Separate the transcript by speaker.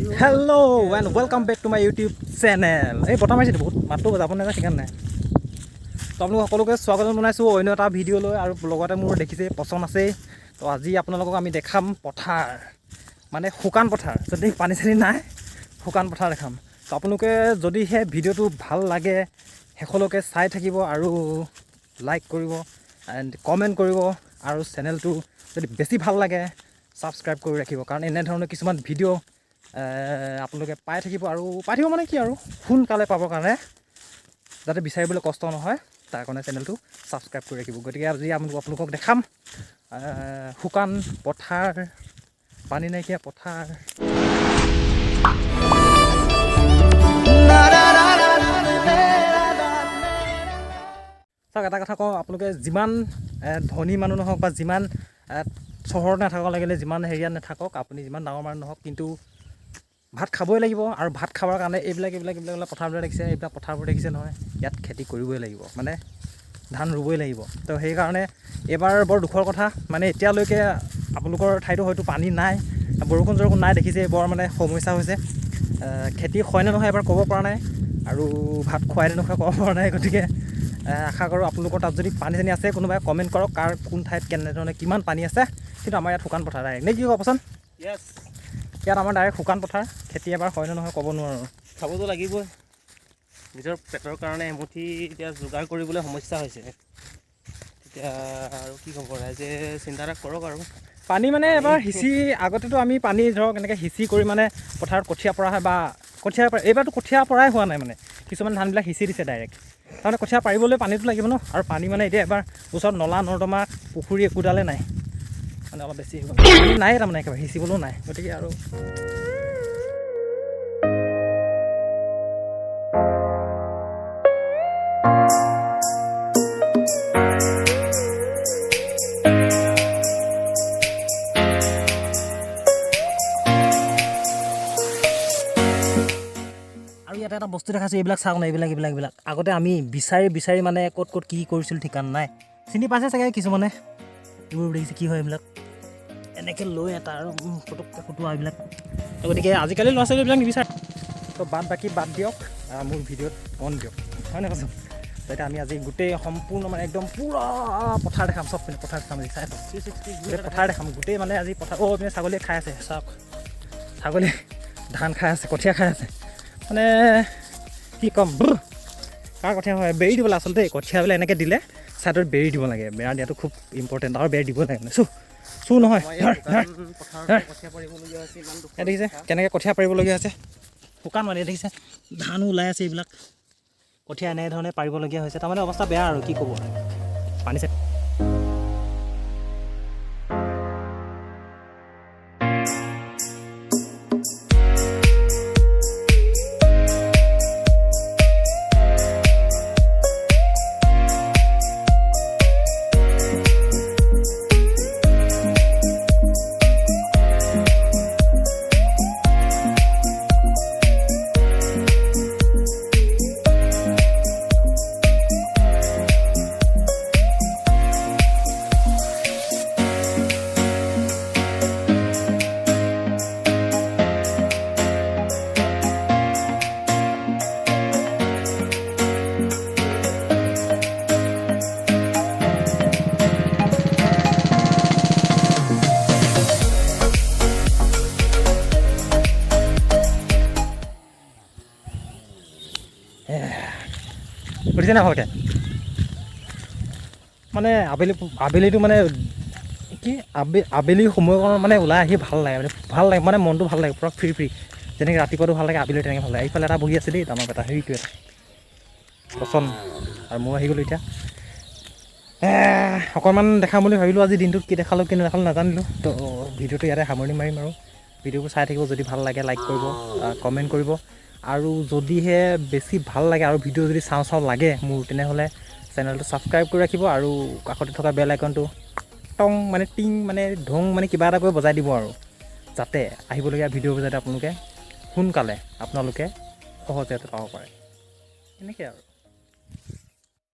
Speaker 1: Hello and welcome back to my YouTube channel. এই বতাহ মাৰিছে বহুত, মাতটো যাব নাযায়, ঠিকান নাই। তো আপোনালোক সকলোকে স্বাগতম জনাইছোঁ অন্য এটা ভিডিঅ'লৈ। আৰু লগতে মোৰ দেখিছে পচন্দ আছেই। তো আজি আপোনালোকক আমি দেখাম পথাৰ, মানে শুকান পথাৰ, যদি পানী চানী নাই, শুকান পথাৰ দেখাম। তো আপোনালোকে যদিহে ভিডিঅ'টো ভাল লাগে, শেষলৈকে চাই থাকিব আৰু লাইক কৰিব এণ্ড কমেণ্ট কৰিব আৰু চেনেলটো যদি বেছি ভাল লাগে, ছাবস্ক্ৰাইব কৰি ৰাখিব, কাৰণ এনেধৰণৰ কিছুমান ভিডিঅ' আপোনালোকে পাই থাকিব। আৰু পাই থাকিব মানে কি আৰু সোনকালে পাবৰ কাৰণে, যাতে বিচাৰিবলৈ কষ্ট নহয়, তাৰ কাৰণে চেনেলটো ছাবস্ক্ৰাইব কৰি ৰাখিব। গতিকে আজি আপোনালোকক দেখাম শুকান পথাৰ, পানী নাইকিয়া পথাৰ। চাওক, এটা কথা কওঁ, আপোনালোকে যিমান ধনী মানুহ নহওক বা যিমান চহৰত নাথাকক লাগিলে, যিমান হেৰিয়াত নাথাকক, আপুনি যিমান ডাঙৰ মানুহ নহওক, কিন্তু ভাত খাবই লাগিব। আৰু ভাত খাবৰ কাৰণে এইবিলাক এইবিলাক এইবিলাক এইবিলাক পথাৰবিলাক দেখিছে, এইবিলাক পথাৰবোৰ দেখিছে নহয়, ইয়াত খেতি কৰিবই লাগিব, মানে ধান ৰুবই লাগিব। তো সেইকাৰণে এইবাৰ বৰ দুখৰ কথা, মানে এতিয়ালৈকে আপোনালোকৰ ঠাইতো হয়তো পানী নাই, বৰষুণ চৰষুণ নাই, দেখিছে, বৰ মানে সমস্যা হৈছে। খেতি হয়নে নহয় এবাৰ ক'ব পৰা নাই আৰু ভাত খোৱাই নে নোখোৱাই ক'ব পৰা নাই। গতিকে আশা কৰোঁ আপোনালোকৰ তাত যদি পানী চানী আছে, কোনোবাই কমেণ্ট কৰক কাৰ কোন ঠাইত কেনেধৰণে কিমান পানী আছে। কিন্তু আমাৰ ইয়াত শুকান পথাৰ ডাইৰেক্ট, নে কি ক'বচোন?
Speaker 2: য়েছ।
Speaker 1: ইয়াত আমাৰ ডাইৰেক্ট শুকান পথাৰ। খেতি এবাৰ হয়নে নহয় ক'ব নোৱাৰোঁ।
Speaker 2: খাবতো লাগিবই, নিজৰ পেটৰ কাৰণে এমুঠি এতিয়া যোগাৰ কৰিবলৈ সমস্যা হৈছে। এতিয়া আৰু কি ক'ব, ৰাইজে চিন্তা এটা কৰক আৰু।
Speaker 1: পানী মানে এবাৰ সিঁচি, আগতেতো আমি পানী ধৰক এনেকৈ সিঁচি কৰি মানে পথাৰত কঠীয়া পৰা হয় বা কঠীয়া পৰা, এইবাৰতো কঠীয়া পৰাই হোৱা নাই। মানে কিছুমান ধানবিলাক সিঁচি দিছে ডাইৰেক্ট। তাৰমানে কঠীয়া পাৰিবলৈ পানীটো লাগিব ন। আৰু পানী মানে এতিয়া এবাৰ ওচৰত নলা নৰ্দমা পুখুৰী একোডালে নাই, মানে অলপ বেছি হৈ গ'ল। পানী নাই তাৰমানে, একেবাৰে সিঁচিবলৈও নাই। গতিকে আৰু আৰু ইয়াতে এটা বস্তু দেখাইছোঁ, এইবিলাক চাওক না, এইবিলাক এইবিলাক এইবিলাক আগতে আমি বিচাৰি বিচাৰি মানে ক'ত ক'ত কি কৰিছিলোঁ ঠিকান নাই। চিনি পাইছে চাগে কিছুমানে। এইবোৰ দেখিছে, কি হয় এইবিলাক, এনেকৈ লৈ এটা আৰু পটককৈ ফুটোৱা এইবিলাক। তো গতিকে আজিকালি ল'ৰা ছোৱালীবিলাক নিবিচাৰে। তো বাদ বাকী বাদ দিয়ক, মোৰ ভিডিঅ'ত মন দিয়ক, হয় নাই কচোন? তো এতিয়া আমি আজি গোটেই সম্পূৰ্ণ মানে একদম পূৰা পথাৰ দেখাম, চব পিনে পথাৰ দেখাম আজি, চাই থাকক।
Speaker 2: 360।
Speaker 1: গোটেই পথাৰ দেখাম, গোটেই মানে আজি পথাৰ। অ' পিনে ছাগলীয়ে খাই আছে, চাওক, ছাগলী ধান খাই আছে, কঠীয়া খাই আছে। মানে কি ক'ম, ব্ৰ কাৰ কঠীয়া হয়, বেৰি দিব লাগে আচলতে। কঠীয়াবিলাক এনেকৈ দিলে ছাইডত বেৰি দিব লাগে। বেৰা দিয়াটো খুব ইম্পৰ্টেণ্ট আৰু বেৰ দিব লাগে। মানে চু চু নহয়, ধৰ ধৰ।
Speaker 2: পথাৰত কঠীয়া পাৰিবলগীয়া হৈছে, ইমান দুখৰ
Speaker 1: ইয়াত দেখিছে
Speaker 2: কথা।
Speaker 1: কেনেকৈ কঠীয়া পাৰিবলগীয়া হৈছে। শুকান মানে দেখিছে, ধানো ওলাই আছে। এইবিলাক কঠীয়া এনেধৰণে পাৰিবলগীয়া হৈছে। তাৰমানে অৱস্থা বেয়া আৰু কি ক'ব, পানী চানী। উঠিছে নাই ভালকৈ? মানে আবেলি আবেলিটো মানে কি আবেলি সময়কণ মানে ওলাই আহি ভাল লাগে, মানে ভাল লাগে, মানে মনটো ভাল লাগে, পূৰা ফ্ৰী ফ্ৰী। যেনেকৈ ৰাতিপুৱাটো ভাল লাগে, আবেলি তেনেকৈ ভাল লাগে। এইফালে এটা বহি আছে দেই, ডাঙৰ এটা, সেইটো এটা পচন্দ। আৰু মই আহি গ'লোঁ এতিয়া। অকণমান দেখাম বুলি ভাবিলোঁ আজি দিনটোত, কি দেখালোঁ কি নেদেখালোঁ নাজানিলোঁ। তো ভিডিঅ'টো ইয়াতে সামৰণি মাৰিম আৰু ভিডিঅ'বোৰ চাই থাকিব। যদি ভাল লাগে, লাইক কৰিব, কমেণ্ট কৰিব আৰু যদিহে বেছি ভাল লাগে আৰু ভিডিঅ' যদি চাওঁ চাওঁ লাগে মোৰ, তেনেহ'লে চেনেলটো ছাবস্ক্ৰাইব কৰি ৰাখিব আৰু কাষতে থকা বেল আইকনটো টং মানে টিং মানে ঢং মানে কিবা এটা কৰি বজাই দিব আৰু যাতে আহিবলগীয়া ভিডিঅ'বোৰ যাতে আপোনালোকে সোনকালে আপোনালোকে সহজে পাব পাৰে, এনেকৈ আৰু।